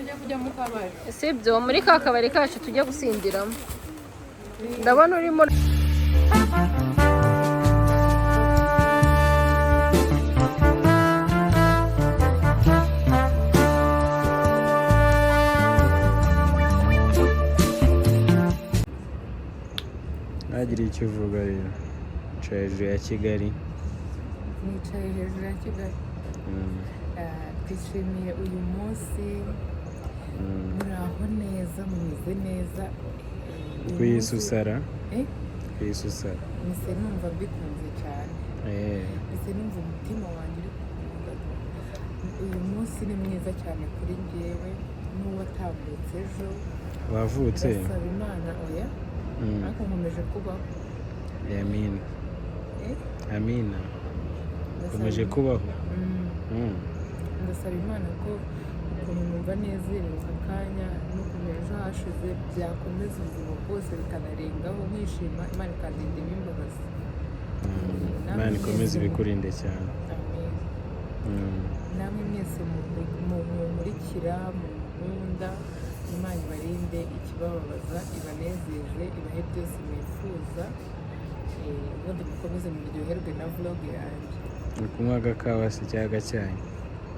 Tujya kujya mu kabari. Sibyo, muri ka kabari kacu tujya gusindiramo, ndabona urimo. Ntagire icyo uvuga rero, nicaye hejuru ya Kigali. Nicaye hejuru ya Kigali. Twishimiye uyu munsi. Muraho neza, mumeze neza? Uyu munsi- Kuyisusara. Eh? Kuyisusara. Mise numva mbikunze cyane. Mise numva umutima wanjye uri kuvuga. Uyu munsi ni mwiza cyane kuri njyewe n'uwatambutse ejo. Wavutse? Ndasaba Imana, oya. Ariko nkomeje kubaho. Amina. Eh? Amina. Ndasaba Ukomeje kubaho. Ndasaba Imana ko ukuntu numva nezerewe aka kanya n'ukuntu ejo hashize byakomeza ubuzima bwose bikanarengaho, nkishima, Imana ikandinda imbabazi. Imana ikomeze ibikurinde cyane. Amen. Namwe mwese mumurikira mu nkunda, Imana ibarinde ikibababaza, ibanezeze, ibahe byose mwifuza. Ubundi mukomeze muryoherwe na vlog yanjye. Uri kunywa agakawa se cyangwa agacyayi?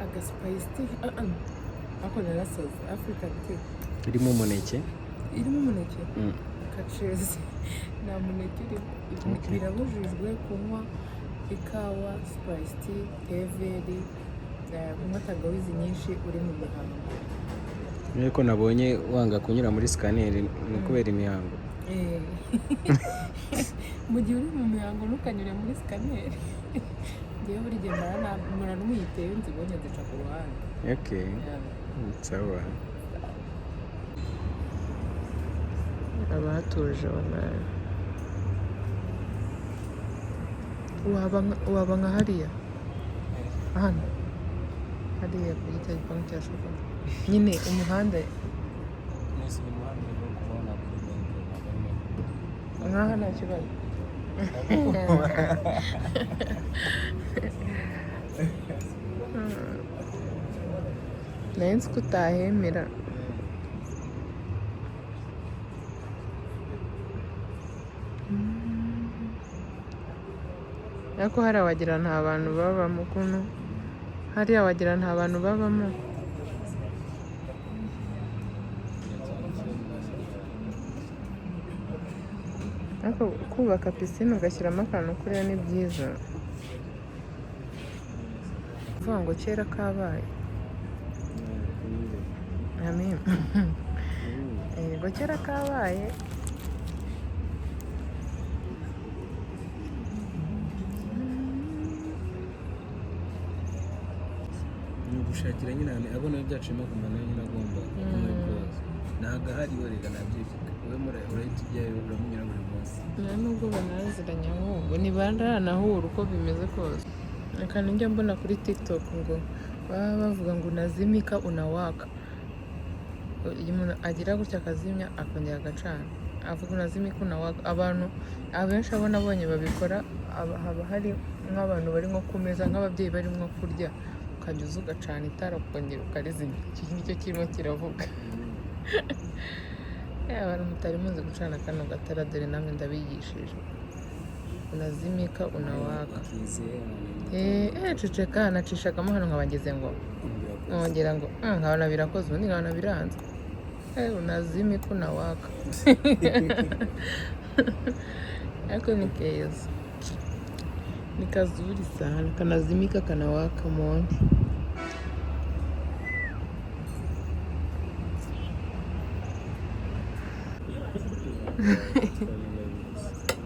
Aga spice tea, ariko narasaze, African tea. Irimo umuneke? Irimo umuneke. Kacezi, nta muneke urimo. Okay. Birabujijwe kunywa ikawa, spice tea, teveri, kunywa tangawizi nyinshi uri mu mihango. Ariko nabonye wanga kunyura muri scanner, ni ukubera imihango? Eh. Mu gihe uri mu mihango ntukanyure muri scanner. Ngewe buri gihe mpora ntwite, iyo nzibonye nzica ku ruhande. Okay. Yeah. Sawa. Abatuje wallahi. Waba nka hariya hano hariya kuri cya gipangu cya shokora nyine, umuhanda nkaha nta kibazo. Nari nzi ko utahemera. Ariko hariya wagira nta bantu babamo, ukuntu hariya wagira nta bantu babamo. Ariko kubaka pisine ugashyiramo akantu kuriya ni byiza, kuvuga ngo kera kabaye. Amen. Yego, kera kabaye. Ni ugushakira nyine ahantu abona byaciyemo kumana nyine, agomba muri koza ntabwo ahari we, reka nabyivuga wowe urahita ujyayo, uramunyura buri munsi. Nta nubwo banaziranye, ahubwo ntibaranahura uko bimeze kose. Akantu njya mbona kuri TikTok ngo baba bavuga ngo unazimika unawaka, iyo umuntu agira gutya akazimya akongera agacana, avuga unazimika unawaka. Abantu abenshi abo nabonye babikora, haba hari nk'abantu bari nko ku meza, nk'ababyeyi bari nko kurya, ukajya uza ugacana itara ukongera ukarizimya. Iki nicyo kirimo kiravuga. Abantu mutari muzi gucana kano gatara, dore namwe ndabigishije: unazimika unawaka. Ceceka, nacishagamo hano nkabageze ngo nkongera ngo nkabona birakoze, ubundi nkabona biranze. Unazimika unawaka, ariko ni keza, ni kazuri sana, kanazimika kanawaka muone.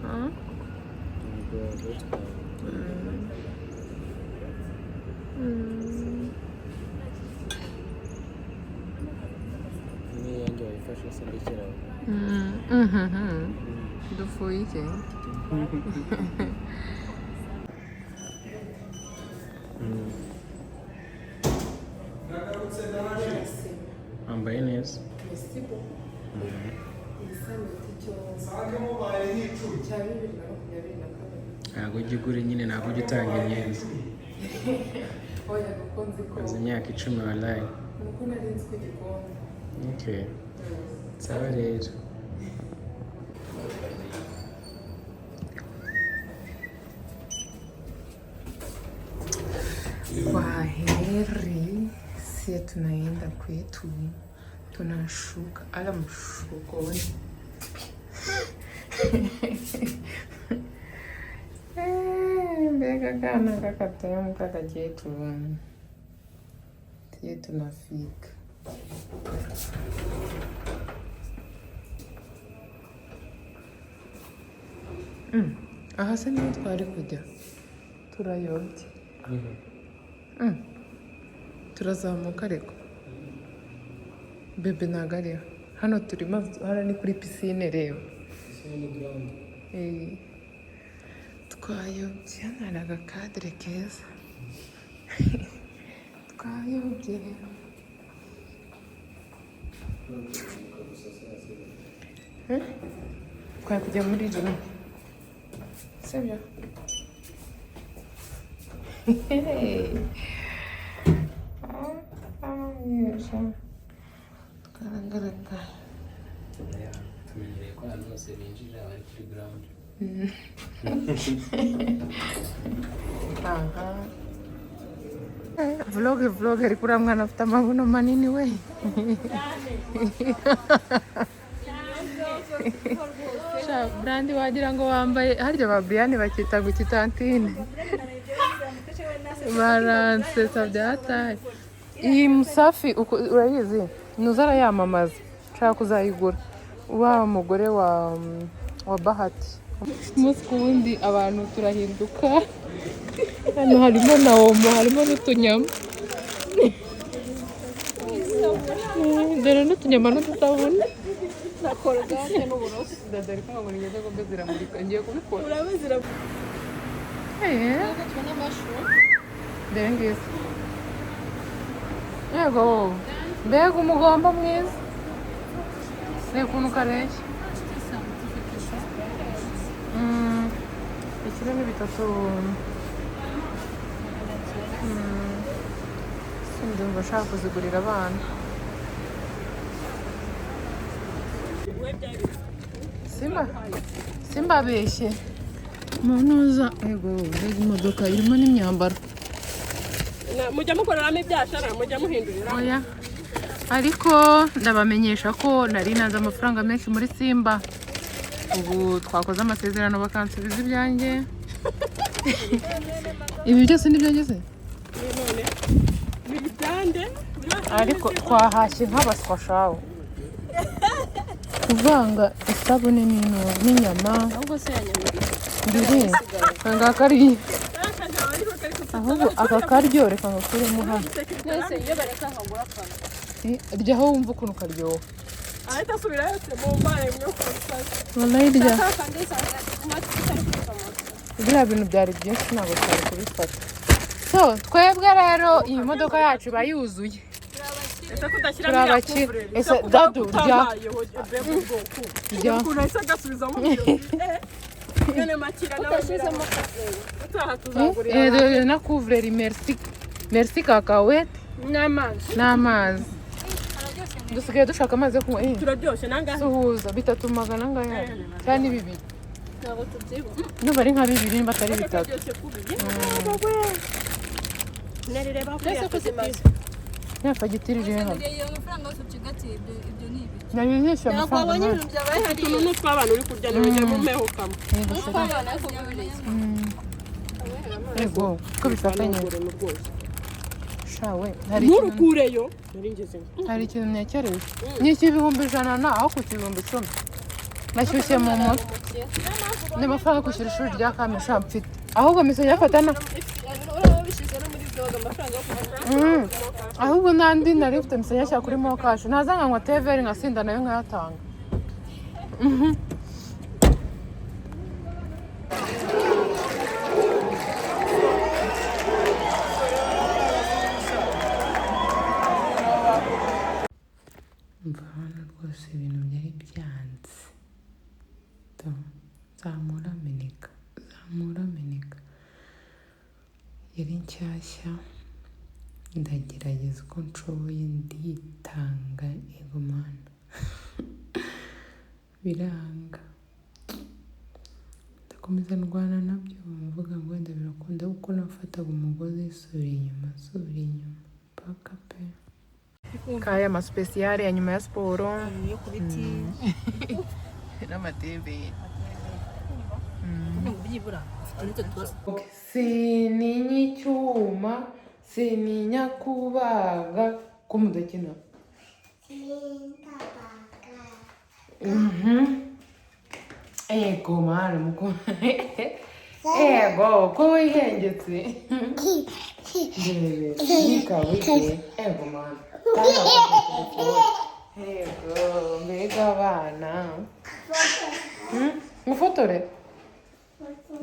Ah? N'iyange wayifashe se ndekera aho. Mhm. Dufuye iki? Wambaye neza. Cya 2022. Ntabwo ujya ugura nyine, ntabwo ujya utanga imyenda. Oya, kuko nzi ko Maze imyaka 10 wallahi. Nuko nari nzi ko gikunda. Okay, sawa rero. Kwa heri, sie tunaenda kwetu, tunashuka ala mshukoni. Mbega kana kakatamu kakachetu, sie tunafika. Aha se niho twari kujya, turayobye. Turazamuka ariko bebe ntabwo ariho. Hano turimo, hano ni kuri pisine, reba. Eh, twayobye. Hano hari agakadere keza. Twayobye. Eh? Twari kujya muri rimwe, sibyo? Hey. Ah, yesha. Twaragaragara. Tumenyereye ko ahantu hose binjira bari kuri ground. Aha. Vlog, vlog, ariko uriya mwana afite amabuno manini we. Sha, Brandi, wagira ngo wambaye harya ba Brian bakita ngo ikitantine. Baransetsa byataye. Iyi Musafi urayizi? Nuza arayamamaza. Nshaka kuzayigura. Wa mugore wa Bahati. Umunsi ku wundi abantu turahinduka. Hano harimo na omo, harimo n'utunyama. Dore n'utunyama n'udusabune. Na Colgate n'uburoso. Dada ari kumwe ngo nigeze ngo mbe ziramurika. Ngiye kubikora. Urabizira. Eh, Tubona amashu. dore ngizi. Yego, mbega umugomba mwiza. Reba ukuntu kareshya. Ikiro ni 3. Sindumva nshaka kuzigurira abana. Simba, Simba abeshye. Munuza, ego, mbega imodoka irimo n'imyambaro. Mujya mukoreramo ibyashara, mujya muhindurira. Oya. Ariko ndabamenyesha ko nari nazi amafaranga menshi muri Simba. Ubu twakoze amasezerano bakansubiza ibyanjye. Ibi byose ni ibyanjye se? None ni ibyande. Ariko twahashye nk'abaswa shawo. Kuvanga isabune n'inyama. Ahubwo se yanyama. Mbiri. Ngaka ari. Ahubwo aka karyo reka ngakuremo hano. Nese iyo bareka nkagura fanta. Ryaho wumva ukuntu karyoha. Ahita asubira yose mu mbare mwe kurusasa. Wallahi rya. Kandi usanga itari kuva mu Biriya bintu byari byinshi ntabwo twari kubifata. So twebwe rero iyi modoka yacu iba yuzuye. Ese kudashyiramo Turabakira. iriya kuvureri. Ese dadu, rya. Rya. Ukuntu ahise agasubizamo None makira nawe. Utashyizemo utaha tuzagurira. Eh, na kuvureri, merci. Merci kakawete N'amazi. n'amazi. Dusigaye dushaka amazi yo kunywa. Turaryoshye nangahe? Suhuza 300 angahe? Cyangwa ni 2. Ntabwo tubyibuha. Ndumva ari nka 2 nimba atari 3. Turaryoshye kubi. Narireba Mbese ko zimaze. Ya fagitire iri hano. Iyo mafaranga yose ucigatiye, ibyo ni ibiki? Nari nishyuye Ntabwo amafaranga wabonye menshi. ibintu byabaye hariya. Utuntu ni utw'abana uri kurya ntiwongere mumeho kamwe. Yego, sha. Yego, ko bifatanye. Rwose. Shawe, hari ikintu Nturukureyo. Nari ngeze. hari ikintu ntekereje. Nishyuye 100,000 na aho kwishyura 10,000. Nashyushye mu mutwe. Ni amafaranga yo kwishyura ishuri rya kaminuza mfite. Ahubwo mise nyafata na Uraba wabishyize no muri vlog amafaranga yo kuva. Ahubwo n'andi nari mfite mise nyashyira kuri mokashi. Naza nkanywa teveri nkasinda nayo nkayatanga. Mva hano rwose ibintu byari byanze. Zamura meneka, zamura meneka. Yari nshyashya. Ndagerageza uko nshoboye, nditanga, ego Mana, biranga. Ndakomeza ndwana nabyo, mvuga ngo wenda birakunda, kuko nafataga umugozi, subira inyuma, subira inyuma, paka pe. Kaya amasupesiyare ya nyuma ya siporo yo ku biti n'amatebe. Ngo byibura ufite n'utwo tubazo. Sininya icyuma, sininya kubaga, ko mudakina. Ego Mana, muko ego ko wihengetse, ndebe nikawige. Ego Mana, ego, mbega abana. Ngufotore,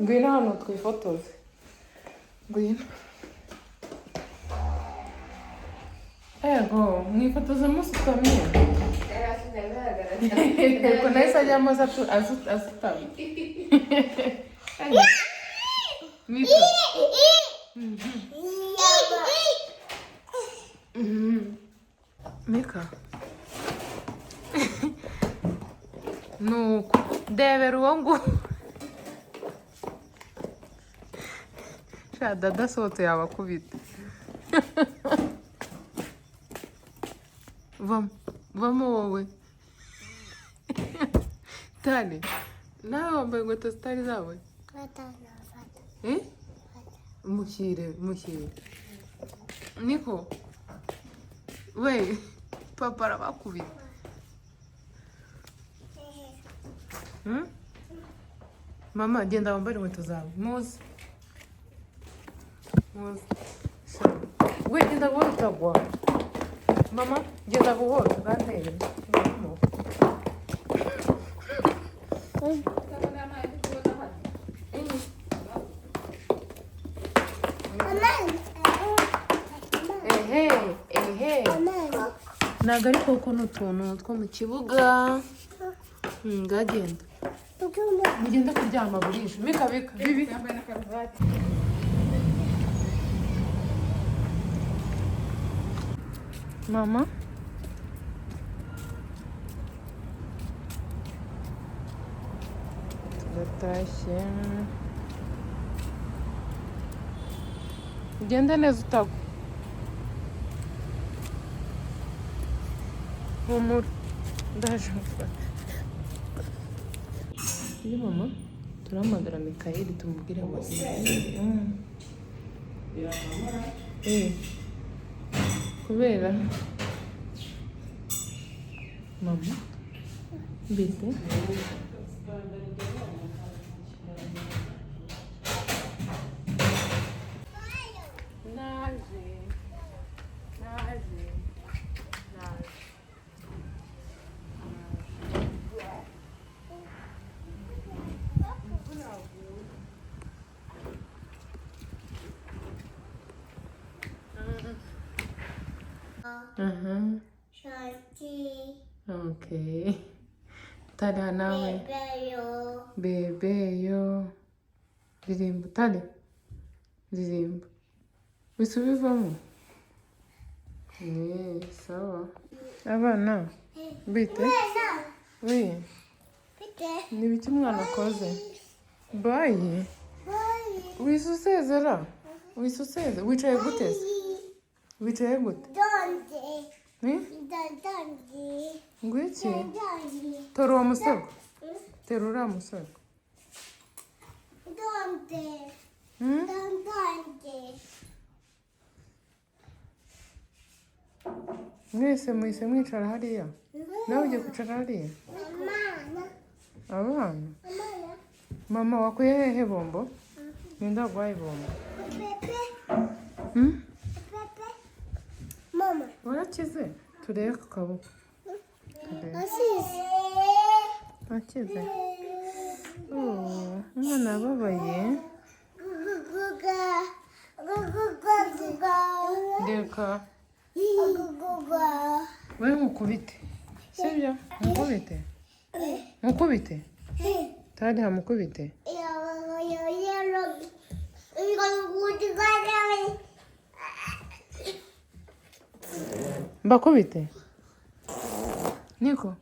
ngwino hano twifotoze, ngwino. Ego, mwifotoze musutamye. Ego, nahise ajyamo asutamye. Mika, nuko ndebera uwo nguwo. Sha, dada asohotse yabakubita. Vamo, vamo wowe. Tani, nawe wambaye inkweto zitari zawe. Eh? Mushyire, mushyire. Niko we, papa arabakubita. Hmm? Mama, genda wambare inkweto zawe. Muze, muze. Sha. We, genda buhoro utagwa. Mama, genda buhoro banteye. Mama. Ehe, ehe. Ntabwo ari koko, ni utuntu two mu kibuga. Ngagenda mugende kuryama, burije. Mika, bika bibi. Mama, turatashye. Ugende neza utagwa. Humura, ndaje ngufate. Iyo mama, turahamagara Mikayeli tumubwire ngo Eh. Kubera mama bite. Naje, naje, naje. Aha. Okay. Tara nawe. Bebe yo. Ririmba tare. Ririmba. Wese ubivamo? Eh, sawa. Abana, bite? Oui. Ni ibiki umwana akoze? Bayi. Wise usezera? Wise usezera? Wicaye gute se? Wicaye gute? Eh? Ngwiki? Tora uwo musego. Tera uriya musego. Hmm? Mwese muhise mwicara hariya? Nawe ugiye kwicara hariya? Abana? Mama, wakuye hehe bombo? Ninde waguhaye bombo? Hmm? Mama. Warakize? Turebe ku kaboko. Turebe. Wakize? Oh, umwana ababaye. Reka. We, nkukubite. Sibyo? Nkukubite? Nkukubite? Tari hamukubite. Mbakubite niko.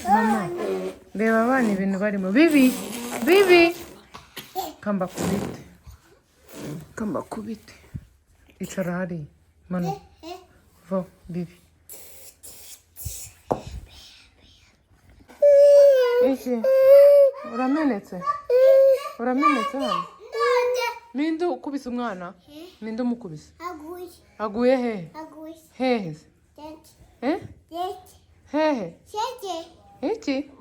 Mama, reba abana ibintu barimo. Bibi, bibi, kambakubite, kambakubite. Icara hariya, manu va bibi. Iki uramenetse, uramenetse hano. Ninde ukubise umwana? Ninde umukubise? Aguye hehe? Hehe se? Eh? Hehe? Iki?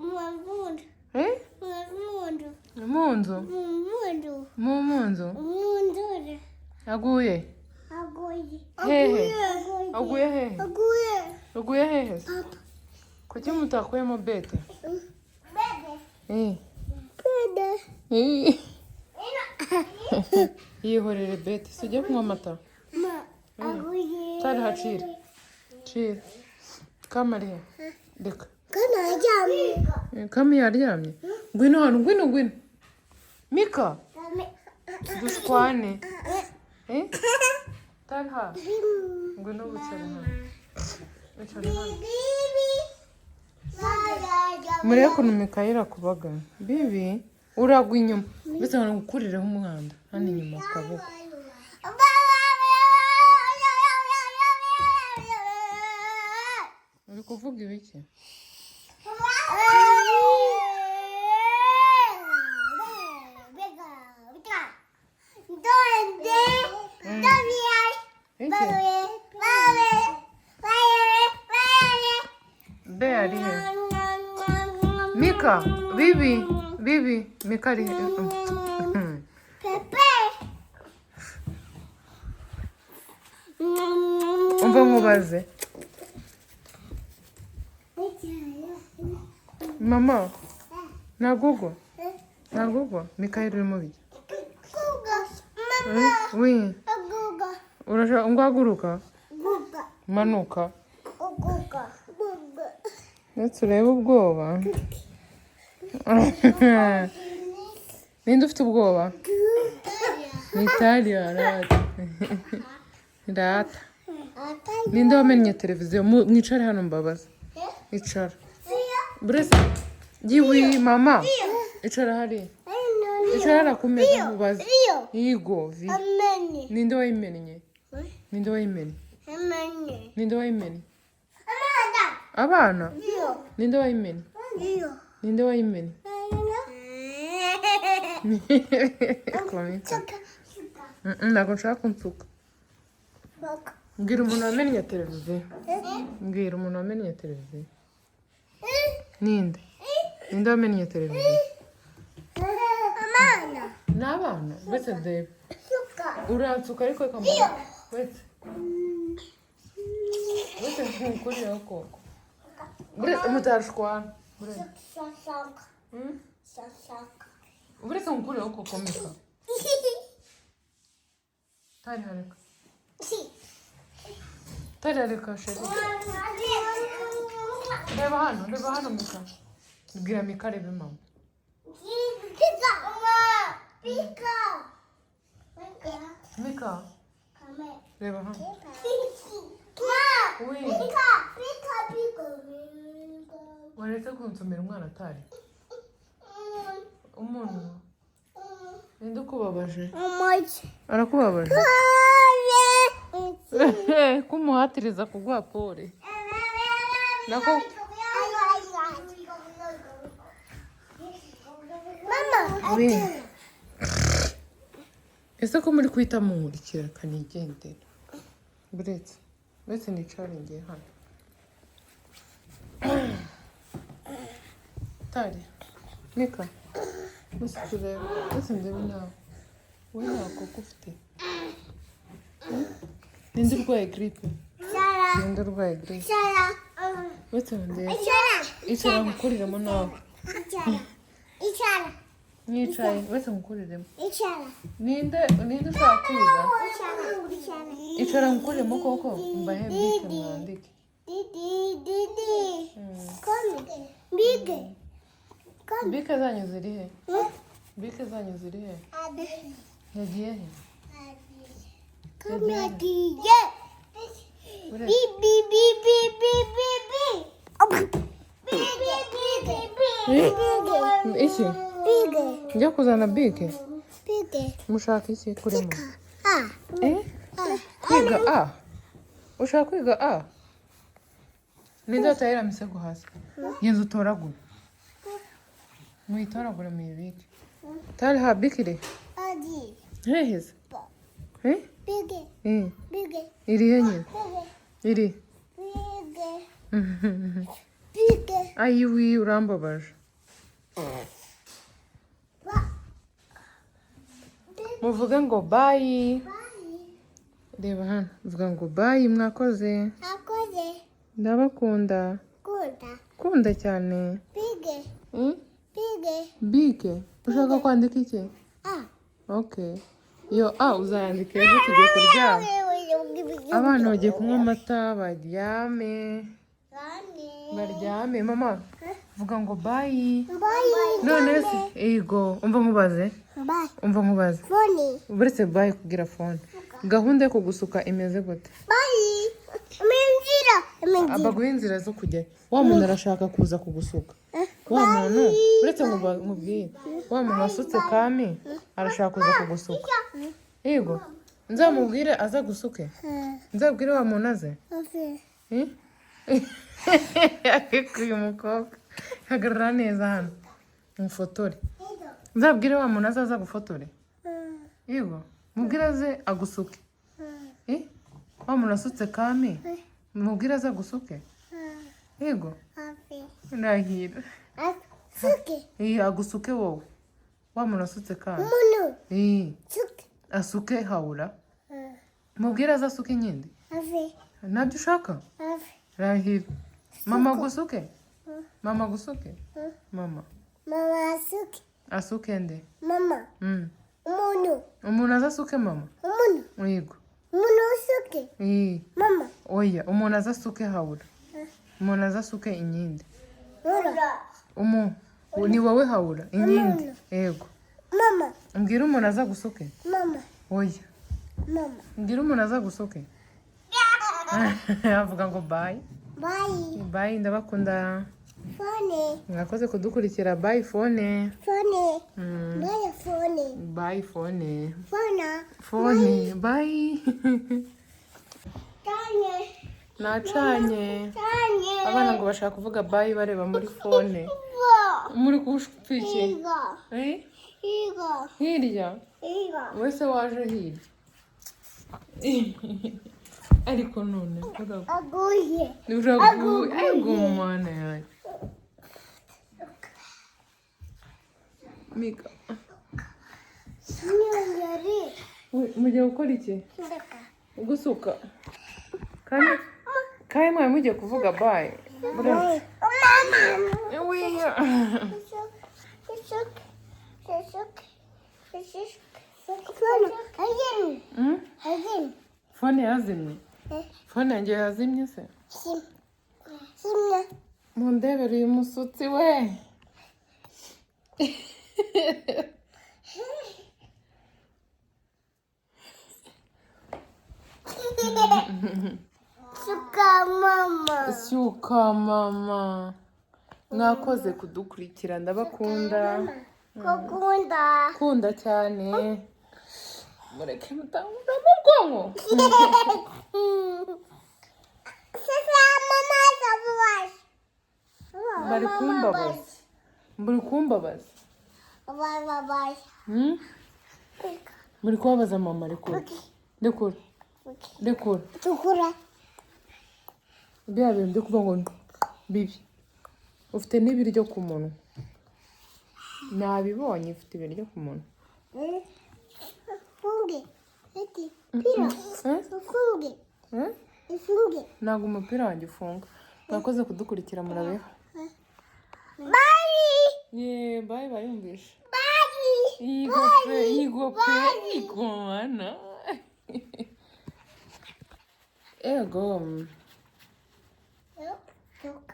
Eh? Mu nzu? Mu nzu? Aguye? Hehe? Aguye hehe? Aguye hehe se? Kuki mutakuyemo bete? Eh. Eh. Yihorere bete, si ujye kunywa amata. Tari hacira. Cira. Kama ari he? Reka. Kami yaryamye. Ngwino hano, ngwino, ngwino. Mika, dushwane. Eh? Tari ha. Ngwino wicare hano. Wicare hano. Murebe ukuntu Mikayeli akubagana. Bibi, uragwa inyuma. Mbese ngo ngukurireho umwanda hano inyuma ku kaboko. Uri kuvuga ibiki? Iki? Be ari he? Mika, bibi, bibi, Mika ari he? Umva nkubaze. Mama, nagugwa? Nagugwa? Mikayeli urimo bijya? Oui. Urashaka ngo manuka. Ndetse urebe ubwoba. Ninde ufite ubwoba? Ni Talia, rata. Rata. Ninde wamennye televiziyo? Mwicare hano mbabaza. Icara. Burese yiwi mama. Icara hariya. Icara hariya ku meza nkubaze. Yigo vi. Ninde wayimennye? Ninde wayimennye? Ninde wayimennye? Abana? Ninde wayimennye? Ninde wayimennye? Ntabwo nshaka kunsuka. Mbwira umuntu wamennye televiziyo. Mbwira umuntu wamennye televiziyo. Ninde? Ninde wamennye televiziyo? Ni abana? Uretse ndebe. Uransuka ariko reka mbone. Uretse. Uretse nkukuriraho koko. Uretse mutashwana. Uretse nkukuriraho koko Mika. Tari hareka. Tari hareka sheri. Reba hano, reba hano Mika. Bwira Mika arebe mama. Mika. Reba hano. Oui. Waretse kunsomera umwana atari? Umuntu. Ninde ukubabaje? Arakubabaje? Kumuhatiriza kuguha pole. Nako. Oui. Ese ko muri kwita munkurikira kanigendera. Buretse. Buretse nicare ngiye hano. Tari. Mika. Buretse turebe. Buretse ndebe nawe. Wowe nta koko ufite. Ninde urwaye grippe? Ninde urwaye grippe? Buretse ndebe. Icara nkukuriremo nawe. Nicaye, uretse nkukuriremo. Ninde ninde ushaka kwiga? Icara nkukuriremo koko mbahe bike mwandike. Bike zanyu ziri he? Bike zanyu ziri he? Yagiye he? Come yagiye. Bi bi bi bi bi bi bi. Bi bi bi bi bi. Iki? Bige. Njya kuzana bike? Bige. Mushaka iki kurema? A. Eh? Kwiga A? Ushaka kwiga A? Ninde watahira imisego hasi? Genda utoragure. Muyitoragure muyibike. Talha bikire. Adi. Hehe se? Eh? Bige. Eh. Bige. Iri he nyine? Bige. Iri. Bige. Bige. Ayiwi, urambabaje. Ba. Bige. Muvuge ngo bye. Bye. Reba hano. Vuga ngo bye, mwakoze. Akoze. Ndabakunda. Kunda. Kunda cyane. Bige. Mm? Bige. Bike. Ushaka kwandika iki? A. Okay. Iyo A uzayandika ejo tugiye kuryama. Abana bagiye kunywa amata baryame. Baryame. Mama, vuga ngo bye. Bye. None se ego, umva nkubaze. Bye. Umva nkubaze. Phone. Uretse bye kugira phone. Gahunda yo kugusuka imeze gute? Bye. Minzira. Minzira. Baguha inzira zo kujyayo. Wa muntu arashaka kuza kugusuka. Wa muntu, uretse nkubwire, wa muntu wasutse Kami arashaka kuza kugusuka. Yego, nzamubwire aza gusuke. Nzabwire wa muntu aze. Eh? Ariko uyu mukobwa hagarara neza hano mufotore. Nzabwire wa muntu azaza gufotore. Yego, mubwire aze agusuke. Eh? Wa muntu wasutse Kami, mubwire aze agusuke. Yego, ndahira. Suke. Eh, agusuke wowe. Wa muntu wasutse Kami. Munu. Eh, Suke. asuke Hawura. Mubwire aze asuke inkindi. Ave. Ntabyo ushaka? Ave. Rahira. Mama gusuke? Mama gusuke? Mama. Mama suke. Asuke nde? Mama. Mm. Munu. Umuntu aza asuke mama? Munu. Yego. Munu suke. Eh. Mama. Oya, umuntu aza asuke Hawura. Umuntu aza asuke inkindi. Mura. Umu ni wowe Hawura, inkindi. Yego. Mama. Mbwira umuntu aza gusuke. Mama. Oya. Mama. Mbwira umuntu aza gusuke. Avuga ngo bye. Bye. Bye, ndabakunda. Phone. Mwakoze kudukurikira. Bye phone. Phone. Mm. Bye phone. Bye phone. Phone. Phone. Bye. Tanye. Nacanye. Tanye. Abana ngo bashaka kuvuga bye bareba muri phone. Igo. Muri kushupiki. Igo. Eh? Igo. Hirya. Igo. Wese waje hirya. Ariko none Aguye. uraguye. Ego mwana yanjye. Mika. Nyongeri. Mugiye gukora iki? Ndaka. Gusuka. Kandi kandi mwari mugiye kuvuga bye. Buretse. Mama. Wiya. Suke. Suke. Suke. Suke. Phone. Again. Mm? Again. Phone yazimye. Eh. Phone yanjye yazimye se? Sim. Simna. Mundebere uyu musutsi we. Suka mama. Syuka mama. Mwakoze kudukurikira, ndabakunda. Kukunda. Kunda cyane. Mureke mutangura mu bwonko. Sasa mama zabuwash. Bari kumbabaza. Muri kumbabaza. Bye bye. Hmm? Muri kubabaza mama, rekura. Rekura. Rekura. Tukura. Bya bintu byo kuvuga ngo bibi. Ufite n'ibiryo ku munwa. Nabibonye ufite ibiryo ku munwa. Funge. Eti. Pira. Eh? Funge. Eh? Funge. Ntabwo umupira wanjye ufunga. Mwakoze kudukurikira, murabeho. Bye. Ye, bye bayumvishe. Bye. Yigo pe, yigo pe, yigo mana. Ego. Tuk.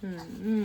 Mm.